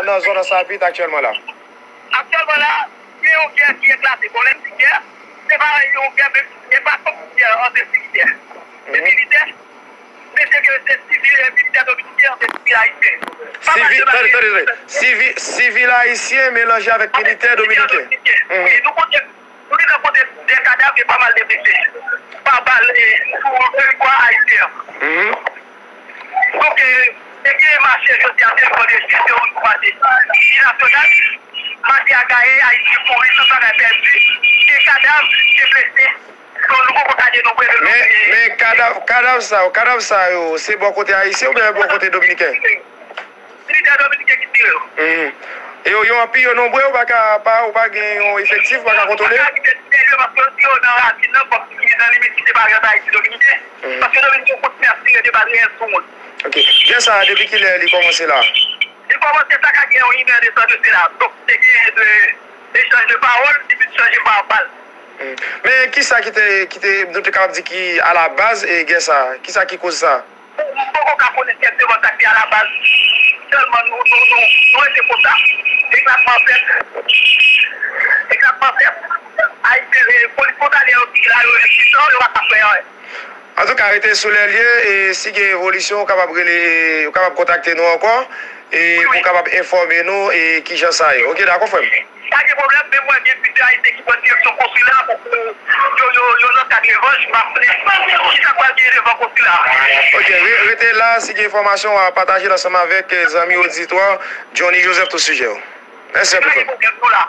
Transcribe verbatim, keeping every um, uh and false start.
Nan zòn an Sapit aktyèlman la. Aktyèlman la, gen yon gè ki eklate. Bon, lè m di gè, se pa yon gè, men e pa kòm gè ant militè. Se militè, men se ke se sivil e militè dominiken antre sivil ayisyen. Pa mal Sivil, de tande, bagay. Tande, tande. Sivil, sivil ayisyen melanje avèk militè dominiken. Wi, nou konte, nou gentan konte de kadav e pa mal de blese pa bal, e, sou teritwa ayisyen an. Donk, e, e gen mache jodi a, se yon desizyon, yon mache binasyonal. Mache a gaye, Ayiti kouri, tout bagay pèdi. Gen kadav, gen blese. Donk, nou poko ka denonbre de Men, men kadav, kadav sa yo, kadav sa yo, se bò kote ayisyen oubyen bò kote dominiken? Militè dominiken ki tire yo. Mhm. E yo, yo anpil, yo nonbre, ou pa ka, pa, ou pa gen yon efektif, ou pa ka kontwole? Ou pa ka kite tire yo paske yo tire yo nan rasin nan, fòk ki nan limit ki separe ant Ayiti dominiken. Mhm. Paske dominiken yo kontinye ap tire de bal reyèl sou moun. Ok. Gè sa a, depi kilè li kòmanse la? Li kòmanse, sa ka gen yon inè de tan de sela. Donk, te gen de echanj de pawòl, epi chanje pa bal. Hmm. Men kisa ki te, ki te, nou te kapab di ki alabaz e gè sa a? Kisa ki koz sa? M poko ka konnen egzakteman sa ki alabaz. Sèlman nou, nou, nou, nou rete konsa. Eklatman fèt. Eklatman fèt. Ayisyen, e, polis fwontalyè yo ki la, yo enpuisan, yo pa ka fè anyen. Antouka, rete sou lè lye, e si gen evolisyon, ou kapab rele, ou kapab kontakte nou ankò, e Wi, pou wi. Kapab enfòme nou, e kijan sa ye. Ok, dakò, frè m? Pa gen pwoblèm, men mwen gen plizyè Ayisyen ki pran direksyon konsila pou, pou yo, yo, yo nan kad revanch, m ap konnen kisa k pral genyen devan konsila a. Ok, re-, rete la, si gen enfòmasyon, w a pataje l ansanm avèk, eh, zanmi oditwa Johnny Joseph tou sijè yo. Mèsi anpil, frè m. Pa gen pwoblèm, nou la.